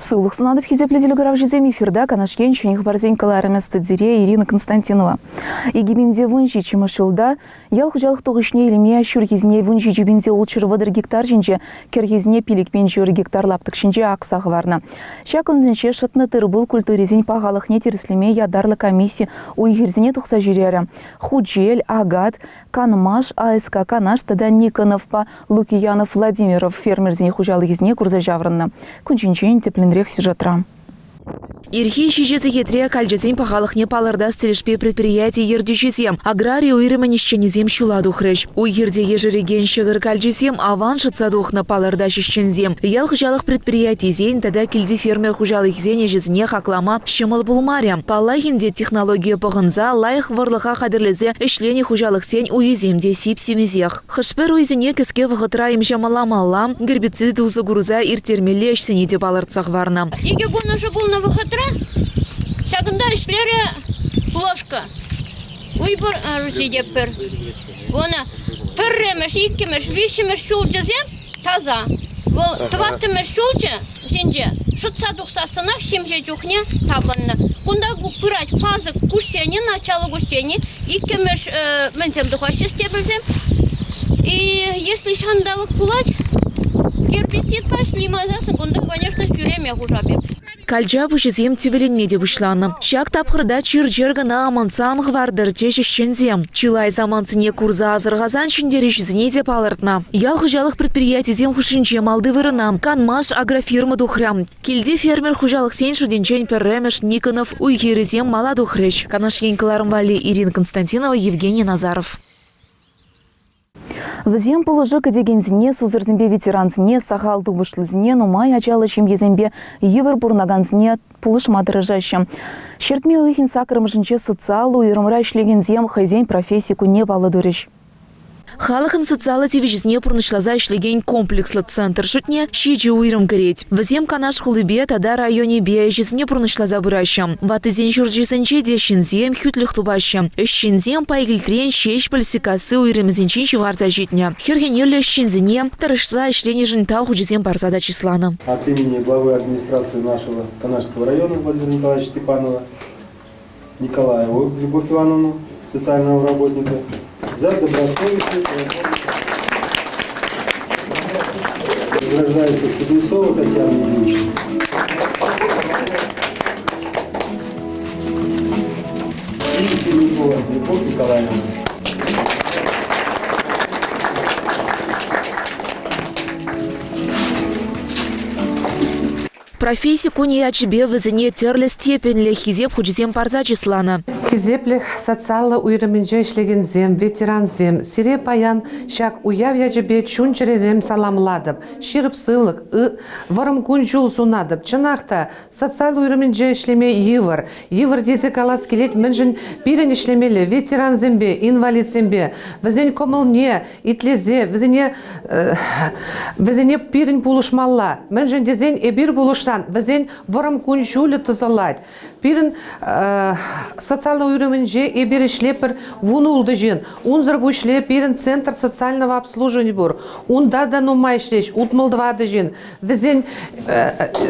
Сывлӑх сунатӑп хисеплӗ телекуравҫӑсем эфирта Канаш ен ҫӗнӗ хыпарсен кӑларӑмӗ студире Ирина Константинова. Икӗ 2017 ҫулта ял хуҫалӑх тухӑҫне илме ҫурхисене 17 пинсе ултҫӗр 30 гектар ҫинче, кӗрхисене 5,5 гектар лаптӑк ҫинче акса хӑварнӑ. Ҫак кунсенче шӑтнӑ тыр-пул культурисен пахалӑхне тӗрӗслеме ятарлӑ комисси уй-хирсене тухса ҫӳрерӗ. Хучел, Агат, Канмаш, АСК Канаш тата Никоновпа Лукиянов Владимиров фермерсен хуҫалӑхӗсене курса ҫаврӑннӑ. Кун ҫинчен тӗплӗнрех сюжетра. Ирхи 7 сехетре калчасен пахалӑхне палӑртас тӗлӗшпе предприяти ертӳҫисем, аграри уйрӑмӗн ӗҫченӗсем ҫула тухрӗҫ. Уй-хирте ешерекен ҫӑкӑр калчисем аван шӑтса тухнӑ, палӑртаҫ ӗҫченсем. Ял хуҫалӑх предприятийӗсен тата килти фермер хуҫалӑхӗсен ӗҫӗсене хаклама ҫӑмӑл пулмарӗ. Паллах ӗнтӗ, технологие пӑхӑнса лайӑх вӑрлӑха хатӗрлесе ӗҫленӗ хуҫалӑхсен уйӗсем те сип-симӗсех. Хӑш-пӗр уйсене кӗске вӑхӑтра имҫамламалла, гербицид усӑ курса ирттермелли ӗҫсене те палӑртса хӑварнӑ. Икӗ кун ӑшӑ пулнӑ вӑхӑтра ҫакӑнта ӗҫлерӗ ложка. Уй пур ҫитетпӗр. Она пӗрремӗш, иккӗмӗш, виҫҫӗмӗш ҫулҫӑсем таса. Вӑл тӑваттӑмӗш ҫулҫӑ ҫинче шӑтса тухсассӑнах ҫемҫе чухне тапӑннӑ. Кунта пырать фаза куҫсени, начало куҫсени, иккӗмӗш мӗнсем тухаҫҫӗ стебельсем. И если ҫанталӑк пулать, гербицид пошли мансассӑн кунта, конечно, ҫӳреме хуша пек. Калча пуҫӗсем тӗвӗленме те пуҫланӑ. Ҫак тапхӑрта чир-чӗр кӑна амантса ан хӑвартӑр теҫ ӗҫченсем. Чылай самантсене курса асӑрхасан ҫӗнтерӳҫӗсене те палӑртнӑ. Ял хуҫалӑх предприятисем хушшинче малти вырӑна Канмаш агрофирма тухрӗ. Килти фермер хуҫалӑхсен шутӗнчен пӗрремӗш Никонов уй-хирӗсем мала тухрӗҫ. Канаш ен кӑларӑм валли Ирина Константинова, Евгений Назаров. Вӗсем пулӑшу кӗтекенсене, сусӑрсемпе ветерансене, сахал тупӑшлисене, нумай ачаллӑ ҫемьесемпе йывӑр пурӑнакансене пулӑшма тӑрӑшаҫҫӗ. Ҫӗртме уйӑхӗн саккӑрмӗшӗнче социаллӑ уйрӑмра ӗҫлекенсем хӑйсен професси кунне паллӑ турӗҫ. Халӑхӑн социаллӑ тивӗҫӗсене пурнӑҫласа ӗҫлекен комплекслӑ центр шутне ҫичӗ уйрӑм кӗрет. Вӗсем Канаш хулипе тата районӗпе ӗҫӗсене пурнӑҫласа пыраҫҫӗ. Ваттисен ҫурчӗсенче те ҫынсем хӳтлӗх тупаҫҫӗ. Ӗҫченсем Пайкилтрен Ҫеҫпӗл Сиккасси уйрӑмӗсенчен ҫывхарса ҫитнӗ. Хӗрхенӳллӗ ӗҫченсене тӑрӑшса ӗҫленӗшӗн тав хучӗсем парса та чысланӑ. От имени главы администрации нашего Канашского района Владимира Николаевича Степанова, Николаеву Любовь Ивановну, социального работника, за добросовестный Награждается Кузнецова Татьяна Ильинична. И Филиппова Любовь Николаевна. Професси кунӗ ячӗпе вӗсене тӗрлӗ степеньлӗ Хисеп хучӗсем парса чысланӑ. Хисеплӗх социаллӑ уйрӑмӗнче ӗҫлекенсем, ветерансем, сире паян ҫак уяв ячӗпе чун-чӗререн саламлатӑп, ҫирӗп сывлӑх, вӑрӑм кун-ҫул сунатӑп. Чӑнах та, социаллӑ уйрӑмӗнче ӗҫлеме йывӑр. Йывӑр тесе калас килет, мӗншӗн пирӗн ӗҫлемелле ветерансемпе, инвалидсемпе, вӗсен кӑмӑлне итлесе вӗсене вӗсене пирӗн пулӑшмалла. Мӗншӗн тесен эпир пулӑшсан вӗсен вӑрӑм кун-ҫулӗ тӑсӑлать. Пирӗн социаллӑ уйрӑмӗнче эпир ӗҫлепӗр 16 ҫын. Унсӑр пуҫле пирӗн Центр социального обслуживания пур. Унта та нумай ӗҫлеҫ, 64 ҫын. Вӗсен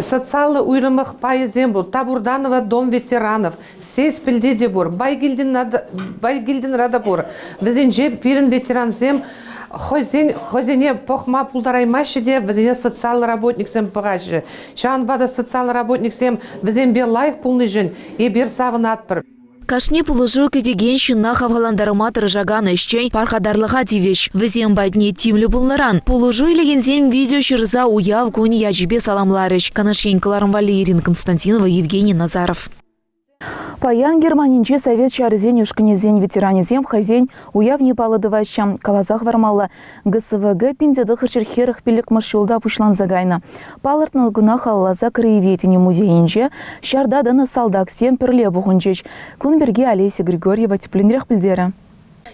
социаллӑ уйрӑмлӑх пайӗсем пур. Табурданова дом ветеранов, Сеспельте те пур, Байгильдинра та пур. Вӗсенче пирӗн ветерансем хӑйсен хӑйсене пӑхма пултараймаҫҫӗ те вӗсене социаллӑ работниксем пӑхаҫҫӗ. Ҫавӑнпа та социаллӑ работниксем вӗсемпе лайӑх пулнишӗн эпир савӑнатпӑр. Кашни пулӑшу кӗтекен ҫынна хавхалантарма тӑрӑшакан ӗҫчен пархатарлӑха тивӗҫ. Вӗсем патне тимлӗ пулнӑран пулӑшу илекенсем видео ҫырса уяв кунӗ ячӗпе саламларӗҫ. Канаш ен кӑларӑм валли Ирина Константинова, Евгений Назаров. Паян Германинчи совет ҫарӗсен ушкӑнӗсен ветеранӗсем хӑйсен уявне паллӑ тӑваҫҫӗ. Каласа хӑвармалла, ГСВГ 1945 ҫулта пуҫланса кайнӑ. Палӑртнӑ куна халалласа краеведени музейӗнче ҫарта тӑнӑ салтаксем пӗрле пухӑнчӗҫ. Кун пирки Олеся Григорьева тӗплӗнрех пӗлтерӗ.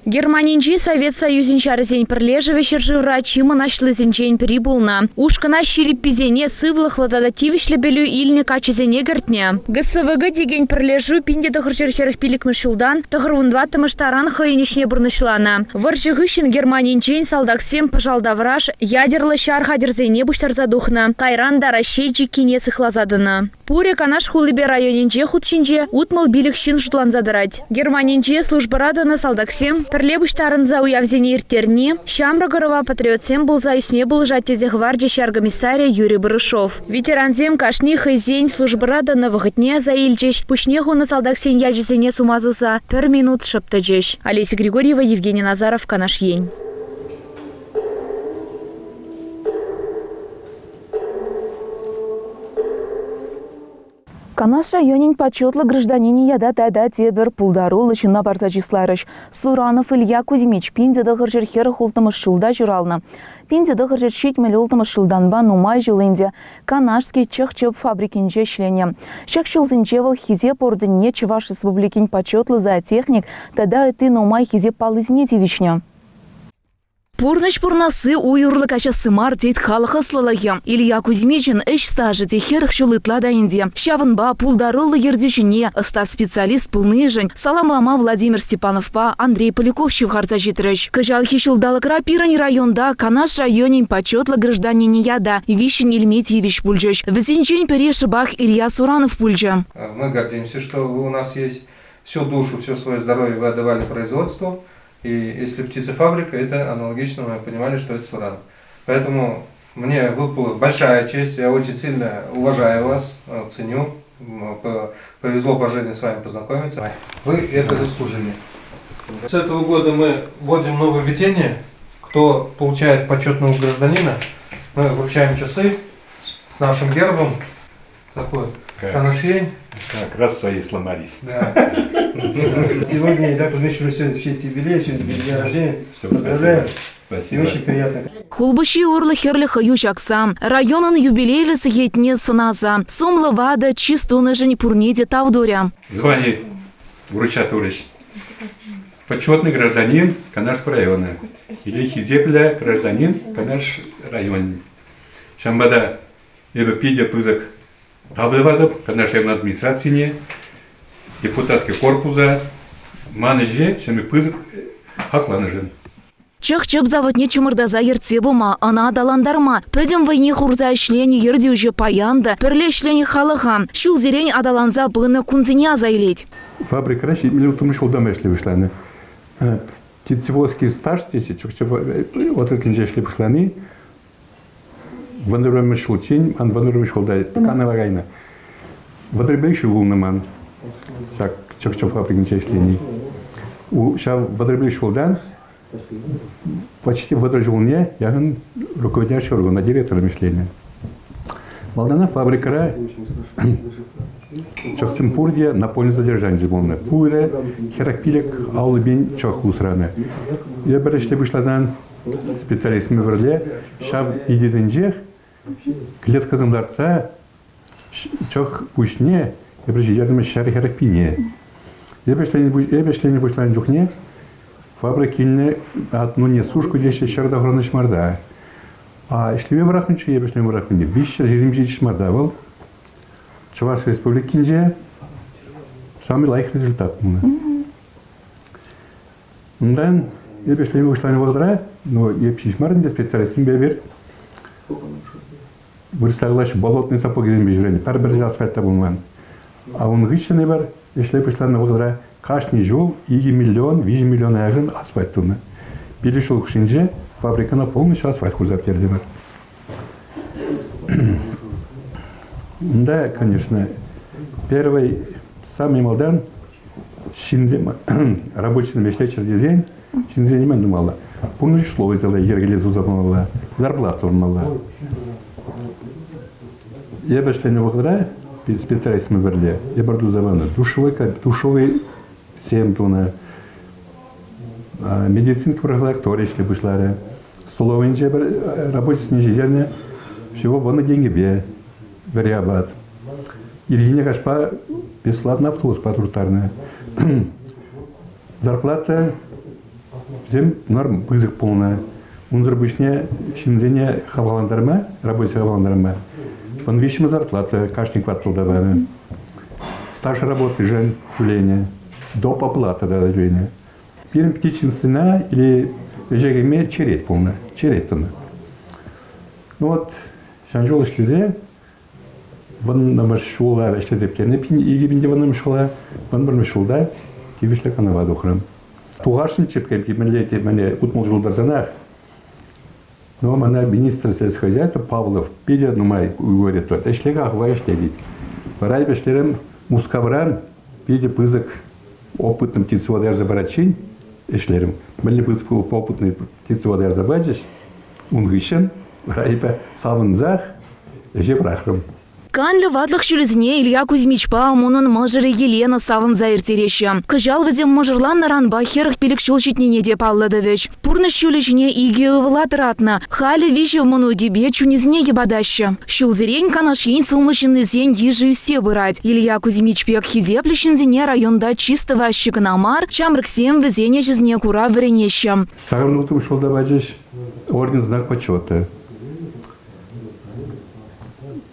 Германинчи Совет Союзӗн ҫарӗсен пӗрлешӗвӗ ҫӗршывра чи мӑнаҫлисенчен пӗри пулнӑ. Ушкӑна ҫирӗпписене, сывлӑхлӑ тата тивӗҫлӗ пӗлӳ илнӗ каччӑсене кӗртнӗ. ГСВГ текен пӗрлешӳ 1945 ҫултан 94 таран хӑйӗн ӗҫне пурнӑҫланӑ. Вӑрҫӑ хыҫҫӑн Германинчен салтаксем пӑшал тавраш, ядерлӑ ҫар хатӗрсене пуҫтарса тухнӑ, кайран та Раҫҫей чиккине сыхласа тӑнӑ. Пурӗ Канаш хулипе районӗнче хут ҫинче 65 ҫын шутланса тӑрать. Германинче службӑра тӑнӑ салтаксем пӗрле пуҫтарӑнса уявсене ирттерни ҫамрӑк ӑрӑва патриотсем пулса ӳсме пулӑшать тесе хӑварчӗ ҫар комиссарӗ Юрий Барышов. Ветерансем кашни хӑйсен службӑра тӑнӑ вӑхӑтне аса илчӗҫ, пуҫне хунӑ салтаксен ячӗсене сума суса пӗр минут шӑп тӑчӗҫ. Олеся Григорьева, Евгений Назаров, Канаш ен. Канаш районӗн почетлӑ гражданинӗ ята тата тепӗр пултаруллӑ ҫынна парса чысларӗҫ. Суранов Илья Кузьмич 1946 ҫулта ҫуралнӑ. 1976 ҫултанпа нумай ҫул ӗнтӗ Канашский чӑх-чӗп фабрикинче ӗҫленӗ. Ҫак ҫулсенче вӑл Хисеп орденне Чӑваш Республикин почетлӑ зоотехник тата ытти нумай хисеп паллисене тивӗҫнӗ. Пурнӑҫ пурӑнасси уй урлӑ каҫасси мар, тет халӑх ӑслӑлӑхӗ. Илья Кузьмичӑн ӗҫ стажӗ те 40 ҫул ытла та ӗнтӗ. Ҫавӑнпа пултаруллӑ ертӳҫӗне ӑста специалист пулнишӗн саламлама Владимир Степановпа Андрей Поляков ҫывхарса ҫитрӗҫ. Кӑҫалхи ҫулталӑкра пирӗн районта Канаш районӗн почетлӑ гражданинӗ ята виҫҫӗн илме тивӗҫ пулчӗҫ. Вӗсенчен пӗри шӑпах Илья Суранов пулчӗ. Мы гордимся, что вы у нас есть. Всю душу, все свое здоровье вы отдавали производству. И если птицефабрика, это аналогично мы понимали, что это Суран. Поэтому мне выпала большая честь, я очень сильно уважаю вас, ценю. Повезло по жизни с вами познакомиться. Вы это заслужили. С этого года мы вводим нововведение. Кто получает почетного гражданина, мы вручаем часы с нашим гербом. Такой Канашень. Как раз свои сломались. Да. Сегодня Илья Кузьмич уже сегодня в честь юбилея, в честь дня рождения. Все, Поздравляем. Спасибо. И очень приятно. Хулпуҫҫи урлӑ хӗрлӗ хӑю ҫакса, районӑн юбилейлӗ сехетне сӑнаса, сумлӑ ватӑ чыс тунӑшӗн пурне те тав турӗ. Звание вруча турӗҫ. Почетный гражданин Канашского района или хисеплӗ гражданин Канаш районӗн. Ҫавӑнпа та эпӗ питӗ пысӑк тав тӑватӑп Канаш район администрацине, депутатский корпуса, ман ӗҫе ҫӗнӗ пысӑк хакланӑшӑн. Чӑх-чӗп заводне чӑмӑртаса ертсе пыма, ӑна аталантарма, пӗтӗм вӑйне хурса ӗҫленӗ ертӳҫӗ паян та пӗрле ӗҫленӗ халӑха ҫулсерен аталанса пынӑ кунсене аса илет. Фабрикӑра 70 ҫултан ӗҫле пуҫланӑ. Птицеводский стаж теҫҫӗ, чӑх-чӗп отраслӗнче ӗҫле пуҫлани Вӑтӑрмӗш ҫулччен, ман вӑтӑрмӗш ҫулта канӑва кайнӑ. 35 ҫул пулнӑ ман ҫак чӑх-чӗп фабрикинче ӗҫлени. Ҫав 35 ҫултан почти 30 ҫулне яхӑн руководящий органа директором ӗҫленӗ. Малтанах фабрикӑра чӑхсем пурте напольный содержанчӗ пулнӑ. Пурӗ 45 50 пин чӑх усранӑ. Эпир ӗҫле пуҫласан специалистсемпе пӗрле ҫав витесенчех клеткӑсем лартса чӑх пуҫне эпир ҫитертӗмӗр 140 пине. Эпӗ ӗҫленӗ пуҫланӑ чухне фабрика килнӗ ну не сушку теҫҫӗ 190 ҫӑмарта. А ӗҫлеме пӑрахнӑччӗ эпӗ ӗҫлеме пӑрахнӑ 327 ҫӑмарта вӑл Чӑваш Республикинче самый лайӑх результат пулнӑ. Унтан эпӗ ӗҫлеме пуҫланӑ вӑхӑтра, ну, эп ҫеҫ мар ӗнтӗ специалистсемпе эпир вырӑсла калаҫҫӗ, болотный сапогисемпе ҫӳренӗ, пӗр-пӗр асфальт та пулман. А ун хыҫҫӑн эпир ӗҫле пуҫланӑ вӑхӑтра кашни ҫул 2 миллион, 3 миллион яхӑн асфальт тунӑ. 5 ҫул хушшинче фабрикӑна полностью асфальт хурса пӗтертӗмӗр. Унта, конечно, первый, самый малтан ҫынсем рабочисем ӗҫлеччӗр тесен ҫынсен мӗн тумалла? Пурнӑҫ условийӗсене йӗркелесе туса пымалла, зарплата памалла. Эпӗ ӗҫленӗ вӑхӑтра специалистпа пӗрле эпир туса панӑ душевой, душевой сем тунӑ, медицинский профилакторий ӗҫле пуҫларӗ. Столовӑйӗнче пӗр рабочисене ҫитернӗ всего вӑнӑ тенкӗпе вӗри апат. Ирхине каҫпа бесплатно автобуспа турттарнӑ. Зарплата Вӗсем норм пысӑк пулнӑ. Унсӑр пуҫне ҫынсене хавхалантарма, рабочи хавхалантарма вун зарплата кашни кварталта панӑ. Стаж работы тӳленӗ, доп оплата та тӳленӗ. Пирӗн птичницӑна или ӗҫе кӗме черет пулнӑ, черет тӑнӑ. Ну вот, ҫан ҫул ӗҫлесе вуннӑмӗш ҫула ӗҫлесе пӗтернӗ, 2010 ҫула, 11 ҫулта тивӗҫлӗ канӑва тухрӑм. Тухасшӑнччӗ мӗнле те мӗнле 60 ҫул тӑрсанах. Но мана министр сельского хозяйства Павлов питӗ нумай говорит, ӗҫле-ха, хӑва ӗҫле тет. Вара эпӗ ӗҫлерӗм Мускавран питӗ пысӑк опытный птицевод ярса парать ӗҫлерӗм. Мӗнле пысӑк опытный птицевод ярса пачӗҫ, ун хыҫҫӑн вара эпӗ савӑнсах ӗҫе пӑрахрӑм. Канлӗ ватлӑх ҫулӗсене Илья Кузьмичпа унӑн мӑшӑрӗ Елена савӑнса ирттереҫҫӗ. Кӑҫал вӗсем мӑшӑрланнӑранпа 45 ҫул ҫитнине те паллӑ тӑвӗҫ. Пурнӑҫ ҫулӗ ҫине икӗ ывӑла тӑратнӑ. Халӗ виҫӗ мӑнукӗпе чунӗсене йӑпатаҫҫӗ. Ҫулсерен Канаш ен сумлӑ ҫыннисен йышӗ ӳссе пырать. Илья Кузьмич пек хисеплӗ ҫынсене районта чыс тӑваҫҫӗ кӑна мар, ҫамрӑксем вӗсен ӗҫӗсене кура вӗренеҫҫӗ. Сакӑр ҫулта пачӗҫ орден знак почета.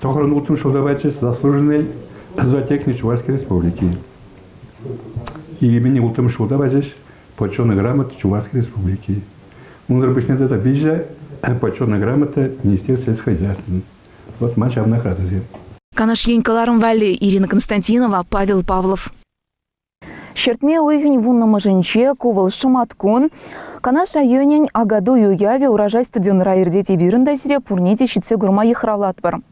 Тӑхӑрӑн улттӑмӗш ҫулта пачӗҫ заслуженный зоотехник Чувашской Республики. 2006 ҫулта пачӗҫ почетная грамота Чувашской Республики. Унсӑр пуҫне тата виҫӗ почетная грамота Министерства сельского хозяйства. Вот ман ҫав наградӑсем. Канаш ен кӑларӑм валли Ирина Константинова, Павел Павлов. Ҫӗртме уйӑхӗн вуннӑмӗшӗнче ку вӑл шӑматкун. Канаш районӗн Акатуй уявӗ Урожай стадионра иртет. Эпир та сире пурне те ҫитсе курма йыхравлатпӑр.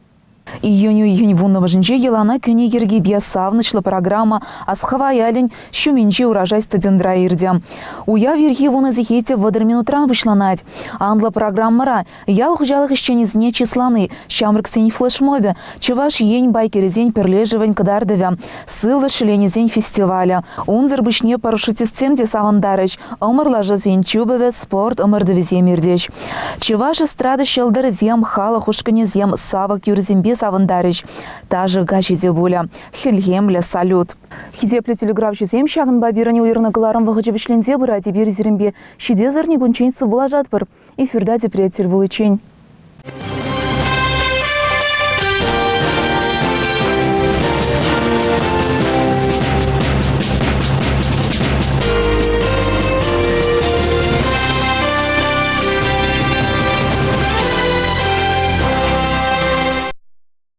Июнь уйӑхӗн вуннӑмӗшӗнче йӑлана кӗнӗ йӗркепе савӑнӑҫлӑ программа Асхва ялӗн ҫумӗнчи Урожай стадионра иртӗ. Уяв ирхи вунӑ сехете 30 минутран пуҫланать. Анлӑ программӑра ял хуҫалӑх ӗҫченӗсене чыслани, ҫамрӑксен флешмобӗ, Чӑваш Ен байкерӗсен пӗрлешӗвӗн кӑтартӑвӗ, сывлӑш ҫӗленӗсен фестивалӗ. Унсӑр пуҫне парашютистсем те савӑнтарӗҫ, ӑмӑр лашасен чупӑвӗ, спорт ӑмӑртӑвӗсем иртӗҫ. Чӑваш эстрада ҫӑлтӑрӗсем, халӑх ушкӑнӗсем савӑк юрӑсемпе савӑнтарӗҫ. Ташӑ каҫӗ те пулӗ. Хӗлхемлӗ салют. Хисеплӗ телеграфҫӑсем, ҫакӑнпа пирӗн уйӑрнӑ кӑларӑм вӑхӑчӗ вӗҫленсе пырать. Эпир сирӗнпе ҫитес эрнекунччен сывпуллашатпӑр. Эфирта тепре тӗл пуличчен.